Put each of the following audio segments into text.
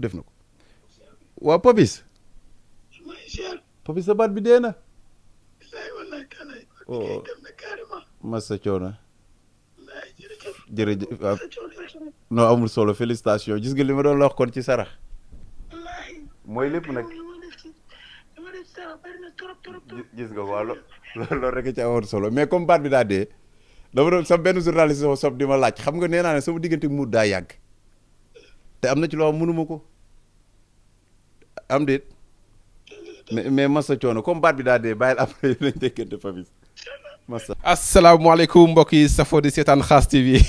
def na ko waa papis papis sa baat bi dee na oh massa coono jërëjëf waaw non amul solo félicitation gis nga li ma doon la wax kon ci sarax mooy lépp nag gis nga waaw loolu rek ci amoon solo mais comme baat bi daa dee dama doon sa benn journaliste sob di ma laaj xam nga nee naa ne sama diggante muut daa yàgg te am na ci loo xam mënuma ko am déet mais massa coono comme baat bi daa dee bàyyil après nañ déggante Papis massa. asalaamaaleykum mbokk yi safoo di seetaan XASS TV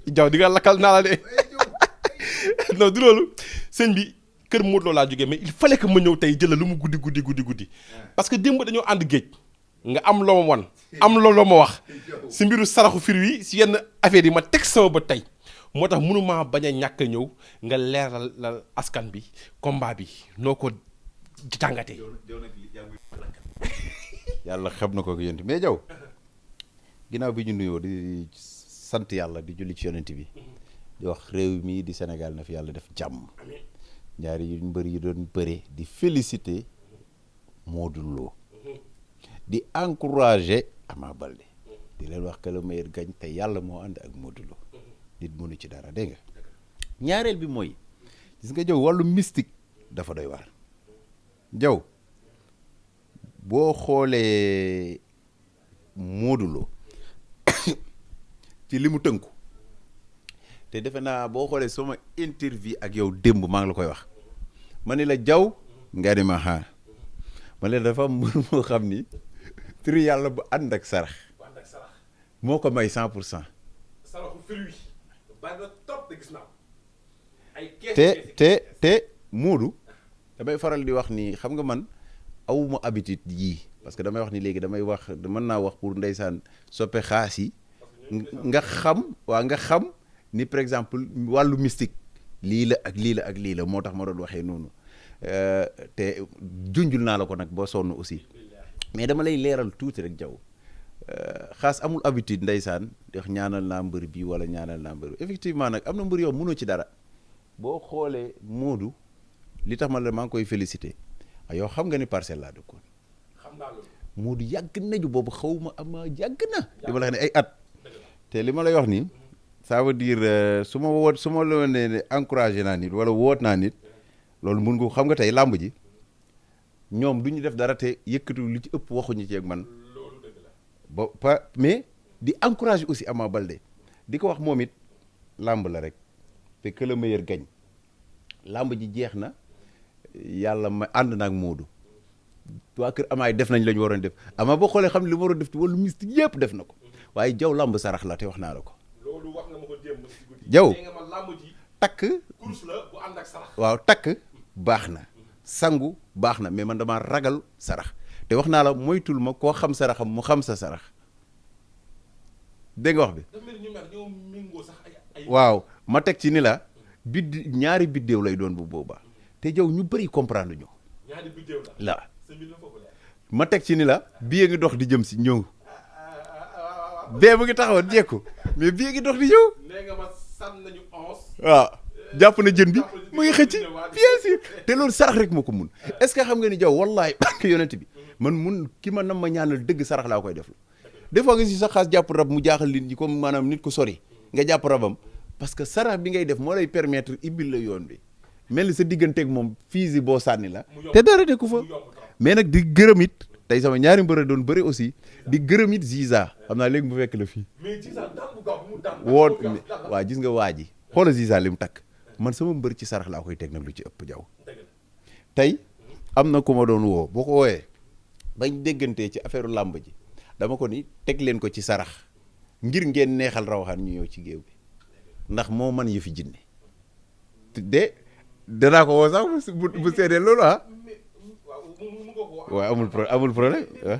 jaw di nga lakkal naa la de non du loolu sëñ bi kër Modou Lo laa jógee mais il fallait que ma ñëw tey jëla lu mu guddi parce que démb dañoo ànd géej nga am loo ma wan am loo ma wax si mbiru saraxu fir wi si yenn affaire yi ma teg sama bët tey moo tax mënumaa bañ a ñàkk a ñëw nga leeral askan bi combat bi noo ko jàngatee. yàlla xam na ko yéen mais jaw ginnaaw bi ñu nuyoo di sant yàlla di julli ci yonent bi di wax réew mi di Sénégal na fi yàlla def jàmm ñaari yu mbër yi doon bëre di féliciter Modou Lo di encourager Ama Baldé di leen wax que le meilleur gagne te yàlla moo ànd ak Modou Lo nit mënu ci dara dégg nga ñaareel bi mooy gis nga jaw wàllu mystique dafa doy waar jaw boo xoolee Modou Lo ci li mu tënku te defe naa boo xoolee sama interview ak yow démb maa ngi la koy wax ma ne la jaw nga ni ma xaar ma ne dafa am mbir moo xam ni turi yàlla bu ànd ak sarax moo ko may 100%. saraxu fir wi ba nga topp te gis naa te Modou damay faral di wax ni xam nga man awuma habitude yii parce que damay wax ni léegi damay wax mën naa wax pour ndeysaan soppe xaas yi nga xam ni par exemple wàllu mystique lii la ak lii la ak lii la moo tax ma doon waxee noonu te junjul naa la ko nag boo sonn aussi mais dama lay leeral tuuti rek jaw xaas amul habitude ndeysaan di wax ñaanal naa mbër bi wala ñaanal naa mbër bi effectivement nag am na mbër yow mënoo ci dara boo xoolee Modou li tax ma la maa ngi koy féliciter yow xam nga ni parcelle laa dëkkoon xam naa loolu Modou yàgg nañu boobu xaw ma ama yàgg na li ma la wax ne ay at te li ma lay wax nii ça veut dire su ma la ne encouragé naa nit wala woot naa nit loolu mun nga xam nga tey làmb ji ñoom du ñu def dara te yëkkatu li ci ëpp waxuñu ci ak man ba mais di encouragé aussi Ama Baldé di ko wax moom it làmb la rek te que le meilleur gagne làmb ji jeex na yàlla ma ànd naag Modou waa kër amaay def nañ la ñu waroon def ama boo xoolee xam ne li ma waroon def ci wàllu mystique yëpp def na ko waaye jaw làmb sarax la te wax naa la ko. loolu wax nga ma ko démb ci guddi. jaw nga ma làmb ji takk course la bu ànd ak sarax. waaw takk baax na sangu baax na mais man dama ragal sarax te wax naa la moytul ma koo xam saraxam mu xam sa sarax dégg nga wax bi. dafa mel ni ñu mer ñoo méngoo sax ay. waaw ma teg ci ni la ñaari biddéew lay doon bu boobaa te jaw ñu bëri comprendre ñu. ñaari biddéew la foofu la. ma teg ci ni la bii ngi dox di jëm si ñëw bee mu ngi taxawoon jekku mais bii ngi dox di ñëw. nee nga ma sànn nañu 11. waaw jàpp na jën bi mu ngi xëcc bien sûr te loolu sarax rek moo ko mun est-ce que xam nga ni jaw wallahi barke yonent bi man mun ki ma nam ma ñaanal dëgg sarax laa koy def des fois nga si sa xaas jàpp rab mu jaaxal nit ñi comme maanaam nit ko sori nga jàpp rabam parce que sarax bi ngay def moo lay permettre ibbil la yoon bi mel ni sa digganteeg moom fii boo sànni la te dara de ku fa mais nag di gërëm it tey sama ñaari mbër doon bëri aussi di gërëm it Ziza xam naa léegi mu fekk la fii woot waa gis nga waa ji xoola Ziza li mu takk man sama mbër ci sarax laa koy teg nag lu ci ëpp jaw tey am na ku ma doon woo boo ko wooyee bañ déggantee ci affaire làmb ji dama ko ni teg leen ko ci sarax ngir ngeen neexal rawaxaan ñu ñëw ci géew bi ndax moo man yëfi jinne de danaa ko woo sax bu seedee loolu ah waaw amul problème waaw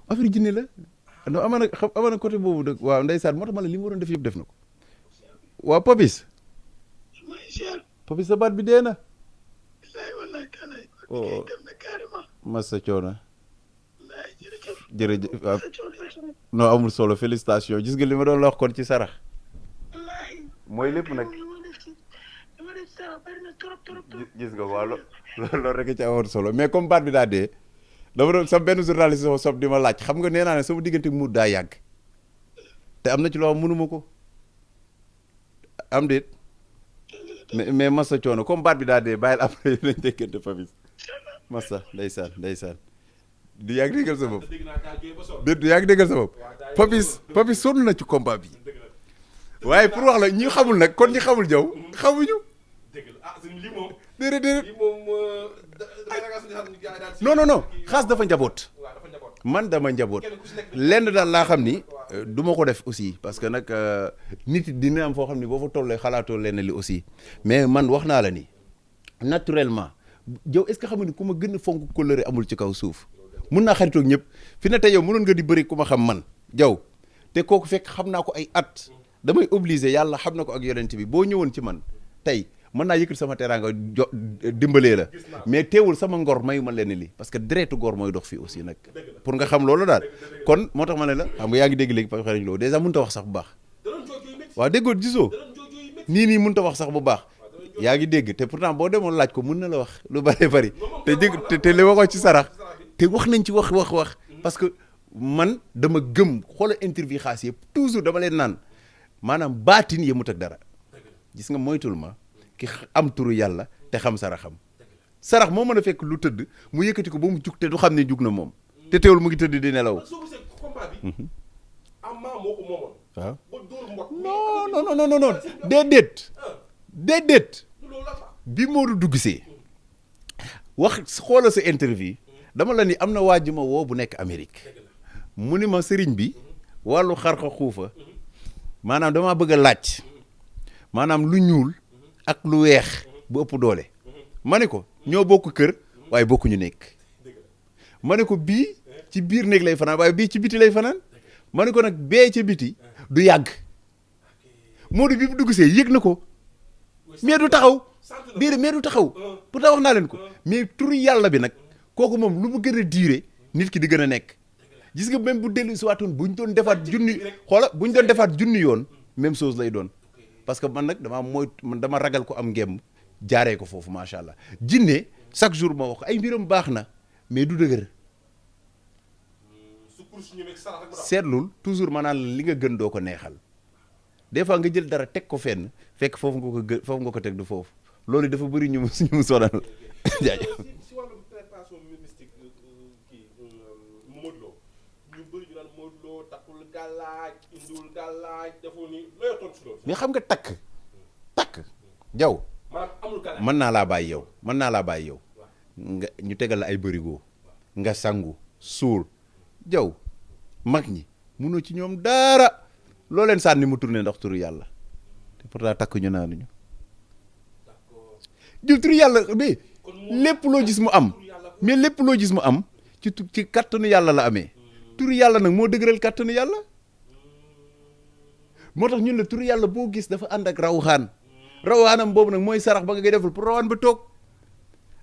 affaire jinne la non amana côté boobu dëgg waaw ndeysaan moo tax ma la li mu waroon def yëpp def na ko waaw papis sa baat bi dee na oh massa coono jërëjëf waaw non amul solo félicitation gis nga li ma doon la wax kon ci sarax mooy lépp nag gis nga waaw loolu rek ci amoon solo mais comme baat bi daa dee dama doon sa benn journaliste sama sob di ma laaj xam nga nee naa ne sama diggante muut daa yàgg te am na ci loo xam mënuma ko am déet mais massa coono comme baat bi daa dee bàyyil après nañ déggante Papis massa ndeysaan du yaa ngi déggal sa bopp du yaa ngi déggal sa bopp Papis sonn na ci combat bi waaye pour wax la ñi xamul nag kon ñi xamul jaw xamuñu déedéet non xaas dafa njaboot man dama njaboot lenn daal laa xam ni du ma ko def aussi parce que nag nit dina am foo xam ni boo fa tollee xalaatoo lenn li aussi mais man wax naa la ni naturellement yow est-ce que xam nga ni ku ma gën a fonk kóllëre amul ci kaw suuf mun naa xaritoog ñëpp fi ne tey yow mënoon nga di bëri ku ma xam man jaw te kooku fekk xam naa ko ay at damay obligé yàlla xam na ko ak yonent bi boo ñëwoon ci man tey mën naa yëkkati sama teraanga dimbalee la mais teewul sama ngor mayu ma leen li parce que deretu góor mooy dox fii aussi nag pour nga xam loolu daal kon moo tax ma ne la xam nga yaa ngi dégg léegi parce que xëy na loolu dèjà mënut a wax sax bu baax waaw déggoo gisoo nii mënut a wax sax bu baax yaa ngi dégg te pourtant boo demoon laaj ko mën na la wax lu bëree bëri te dégg te li ma ko ci sarax te wax nañ ci wax parce que man dama gëm xoola interview xaas yëpp toujours dama leen naan maanaam baatin yemut ak dara gis nga moytul ma ki am turu yàlla te xam saraxam sarax moo mën a fekk lu tëdd mu yëkkati ko ba mu jug te du xam ne jug na moom te teewul mu ngi tëdd di nelaw waaw non déedéet bi Modou duggsee wax xoola sa interview dama la ni am na waa ji ma woo bu nekk Amérique mu ni ma sëriñ bi wàllu xarxa xuufa maanaam damaa bëgg a laaj maanaam lu ñuul ak lu weex bu ëpp doole ma ne ko ñoo bokk kër waaye bokkuñu nekk ma ne ko bii ci biir néeg lay fanaan waaye bii ci biti lay fanaan ma ne ko nag bee ci biti du yàgg Modou bi bu dugg see yëg na ko mais du taxaw déedéet mais du taxaw pourtant wax naa leen ko mais turu yàlla bi nag kooku moom lu mu gën a diire nit ki di gën a nekk gis nga même bu dellu si waatoon bu ñu doon defaat junni xoola bu ñu doon defaat junni yoon même chose lay doon parce que man nag man dama ragal ko am ngemb jaaree ko foofu macha allah jinne chaque jour ma wax ay mbiram baax na mais du dëgër seetlul toujours maanaam li nga gën doo ko neexal des fois nga jël dara teg ko fenn fekk foofu nga ko gën foofu nga ko teg du foofu loolu dafa bëri ñu mu sonal jaajëf si wàllum préparation mystique kii Modou Lo ñu bëri ñu naan Modou Lo takkul gàllaaj indiwul gàllaaj deful ni looy tontu si loolu mais xam nga takk jaw mën naa laa bàyyi yow nga ñu tegal la ay bërigo nga sangu suul jaw mag ñi munoo ci ñoom dara loo leen sànni mu tourné ndax turu yàlla te pourtant takk ñu naanuñu jël turu yàlla mais lépp loo gis mu am mais lépp loo gis mu am ci kattanu yàlla la amee turu yàlla nag moo dëgëral kattanu yàlla moo tax ñun la turu yàlla boo gis dafa ànd ak rawxaanam boobu nag mooy sarax ba nga koy defal pour rawaan ba toog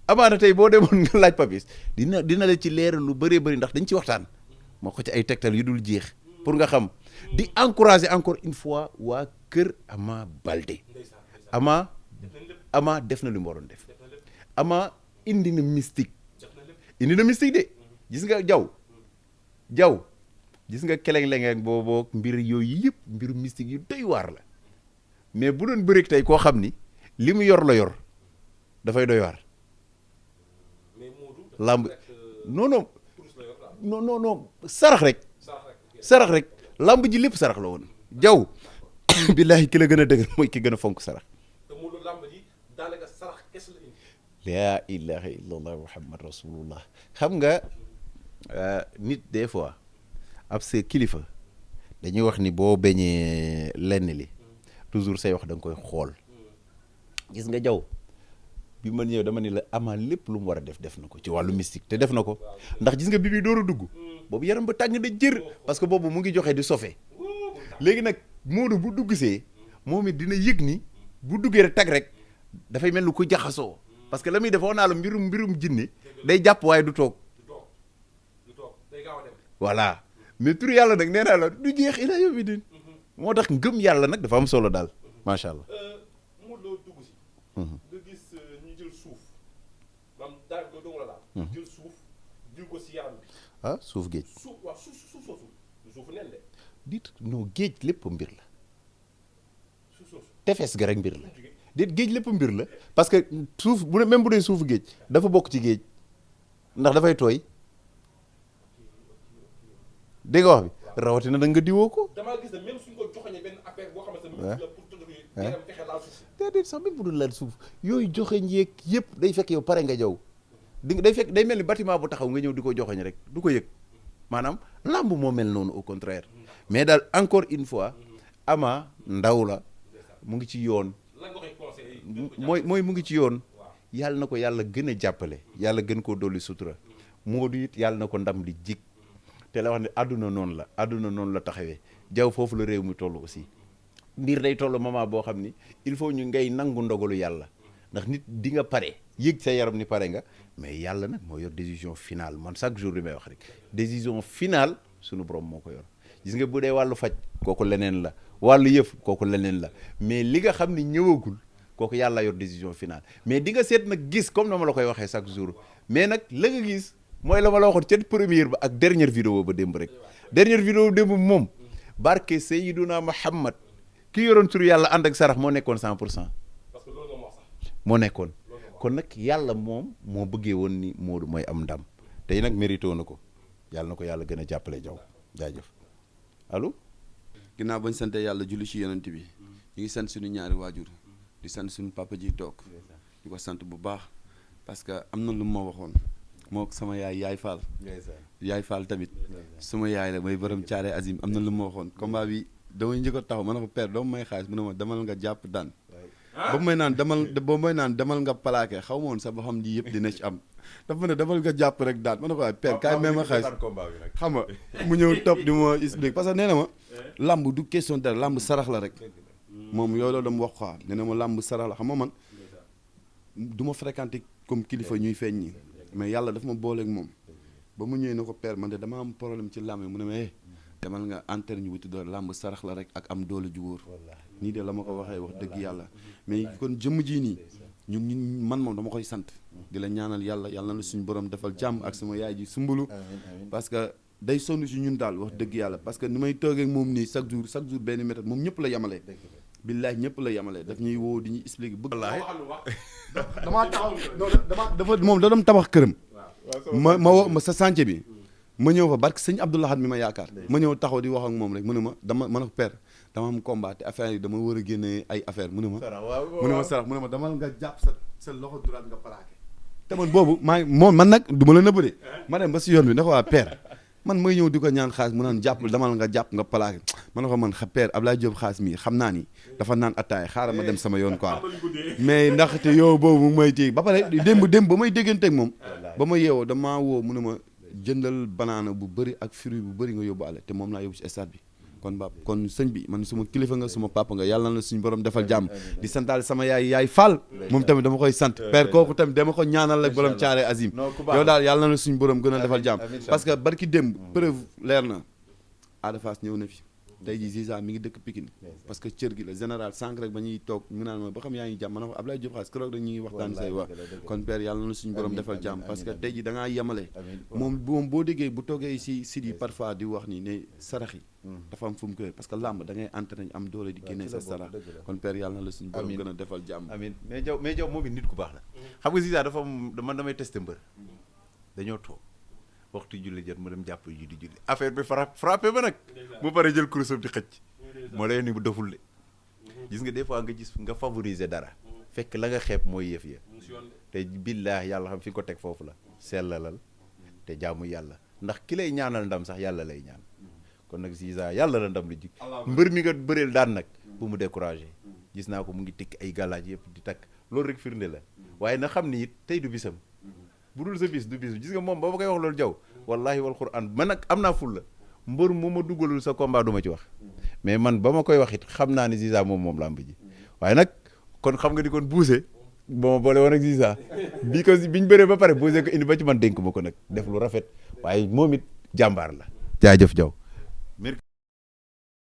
amaana tey boo demoon nga laaj Papis dina la ci leeral lu bëree bëri ndax dañ ci waxtaan moo ko ci ay tegtal yu dul jeex pour nga xam di encourager encore une fois waa kër Ama Baldé Ama def na li mu waroon def Ama indi na mystique de gis nga jaw gis nga keleng-leng booboo mbir yooyu yëpp mbiru mystique yu doy waar la mais bu doon bëreeg tey koo xam ni li mu yor la yor dafay doy waar lamb non sarax rek lamb ji lépp sarax la woon jaw billaahi ki la gën a dëgër mooy ki gën a fonk sarax laa ilaha illallah muhammad rasulullah xam nga nit des fois ab see kilifa dañuy wax ni boo beñee lenn li toujours say wax da nga koy xool gis nga jaw bi man ñëw dama ni la Ama lépp lu mu war a def na ko ci wàllu mystique te def na ko ndax gis nga bi muy door a dugg boobu yaram ba tàng na jër parce que boobu mu ngi joxe di sofe léegi nag Modou bu dugg see moom it dina yëg ni bu duggee rek tag rek dafay mel ni ku jaxasoo parce que la muy def wax naa la mbirum jinne day jàpp waaye du toog voilà mais tur yàlla nag nee naa la du jeex ila yow mi din moo tax ngëm yàlla nag dafa am solo daal macha allah. Modou Lo dugg si. nga gis ñu jël suuf maanaam daal doo la daal. jël suuf diw ko si yaram bi. ah suuf géej. suuf waaw suuf soosu suufu nen de. dit non géej lépp mbir la. suuf soosu. tefes ga rek mbir la. dit géej lépp mbir la parce que suuf bu même bu dee suufu géej dafa bokk ci géej ndax dafay tooy dégg nga wax bi rawatina da nga diwoo ko. damaa gis ne même suñ ko joxoñee benn affaire boo xamante ne la pour tëdd yaram fexe laal suuf si. déedéet sax même bu dul laal suuf yooyu joxeñ yeeg yëpp day fekk yow pare nga jaw day fekk day mel ni bâtiment bu taxaw nga ñëw di ko joxeñ rek du ko yëg maanaam lamb moo mel noonu au contraire mais daal encore une fois Ama ndaw la mu ngi ci yoon. mooy mu ngi ci yoon. yàlla na ko yàlla gën a jàppale yàlla gën koo dolli sutura Modou it yàlla na ko ndam li jig te la wax ne àdduna noonu la taxawee jaw foofu la réew mi toll aussi mbir day toll moment boo xam ni il faut ñu ngay nangu ndogalu yàlla ndax nit di nga pare yëg sa yaram ni pare nga mais yàlla nag moo yor décision finale man chaque jour li may wax rek décision finale sunu borom moo ko yor gis nga bu dee wàllu faj kooku leneen la wàllu yëf kooku leneen la mais li nga xam ni ñëwagul kooku yàlla yor décision finale mais di nga seet nag gis comme na ma la koy waxee chaque jour mais nag la nga gis mooy la ma la waxoon ca première ba ak dernière vidéo ba démb rek dernière vidéo démb moom barke Seydina Muhammad ki yoroon turu yàlla ànd ak sarax moo nekkoon 100 pour cent parce que loolu nga wax sax. moo nekkoon kon nag yàlla moom moo bëggee woon ni Modou mooy am ndam tey nag mérito na ko yàlla na ko yàlla gën a jàppale jaw jaajëf allo. ginnaaw bañ sante yàlla julli ci yonent bi ñu ngi sant suñu ñaari waajur di sant suñu papa ji toog di ko sant bu baax parce que am na lu ma waxoon moo sama yaay Fall tamit suma yaay la mooy borom caare azim am na lu ma waxoon combat bi damay njëkk a taxaw ma ne ko père doo may xaalis mu ne ma demal nga jàpp daan ba may naan demal nga plaqué xaw ma woon sax ba xam lii yëpp dina ci am dafa ma ne demal nga jàpp rek daan ma ne ko waaye père kaay may ma xaalis xam nga mu ñëw topp di ma explique parce que nee na ma lamb du question dara lamb sarax la rek moom yow loolu dama wax quoi nee na ma lamb sarax la xam nga man du ma fréquenté comme kilifa ñuy feeñ ñi mais yàlla dafa ma booleeg moom ba mu ñëwee na ko père man de dama am problème ci lamb mu ne ma demal nga entraîné ñu wuti doole lamb sarax la rek ak am doole ju wóor nii de la ma ko waxee wax dëgg yàlla mais kon jëmm jii nii ñun man moom dama koy sant di la ñaanal yàlla na la suñu borom defal jàmm ak sama yaay ji sumbulu parce que day sonn si ñun daal wax dëgg yàlla parce que ni may toogee ak moom nii chaque jour benn méthode moom ñëpp la yemalee billaay ñëpp la yemalee daf ñuy woo di ñuy expliquer bëgg damaa taxaw dafa moom da doon tabax këram ma sa chantier bi ma ñëw fa barke sëñ Abdoulaye mi ma yaakaar ma ñëw taxaw di wax ak moom rek mu ne ma ma ne ko père dama am combat te affaire yi dama war a génne ay affaire mu ne ma sarax mu ne ma damal nga jàpp sa loxo droite nga plaqué te man boobu man nag du ma la nëbb de ma dem ba si yoon bi ne ko waa père man may ñëw di ko ñaan xaalis mu naan jàpp damal nga jàpp nga plaqué ma ne ko man père Abdoulaye Diop xaalis mii xam naa ni dafa naan attaay xaaral ma dem sama yoon quoi mais ndaxte yow boobu mu may téye ba pare démb ba may dégganteeg moom ba ma yeewoo damaa woo mu ne ma jëndal banaana bu bëri ak fruit bu bëri nga yóbbaale te moom laa yóbbu ci stade bi kon sëñ bi man suma kilifa nga suma papa nga yàlla na suñu borom defal jàmm di santaal sama yaay Fall moom tamit dama koy sant père kooku tamit dama ko ñaanal ak borom caare azim yow daal yàlla na suñu borom gën a defal jàmm parce que barki démb preuve leer na Ada Fass ñëw na fi tey jii Ziza mi ngi dëkk Pikine parce que cër gi la général sànq rek ba ñuy toog mu naan ma ba xam yaa ngi jàmm ma ne ko Abdoulaye Diop xaas keroog rek ñuy waxtaan say wax kon père yàlla na suñu borom defal jàmm parce que tey jii da ngaa yemale moom boo déggee bu toogee si site yi parfois di wax ni ne sarax yi dafa am fu mu koy parce que làmb da ngay entraîné am doole di génnee sa sarax kon père yàlla na la suñu borom gën a defal jàmm amiin mais jaw moom it nit ku baax la xam nga Ziza dafa man damay testé mbër dañoo toog waxtu julli jot ma dem jàpp ji di julli affaire bi frappé ba nag mu pare jël kurusam di xëcc moo lay ni bu deful de gis nga des fois nga gis nga favoriser dara fekk la nga xeeb mooy yëf ya te billaahi yàlla xam fi ko teg foofu la sellalal te jaamu yàlla ndax ki lay ñaanal ndam sax yàlla lay ñaan kon nag Ziza yàlla la ndam li jig mbër mi nga bëreel daan nag bu mu découragé gis naa ko mu ngi tikk ay gàllaaj yëpp di takk loolu rek firnde la waaye na xam ni it tey du bisam bu dul sa bis du bis gis nga moom ba ma koy wax loolu jaw wallahi wal quran man nag am naa ful la mbër mu ma dugalul sa combat du ma ci wax mais man ba ma koy wax it xam naa ne Ziza moom làmb ji waaye nag kon xam nga di kon buuse ba ma boole woon ak Ziza biñ bëree ba pare buuse ko indi ba ci man dénk ma ko nag def lu rafet waaye moom it jàmbaar la jaajëf jaw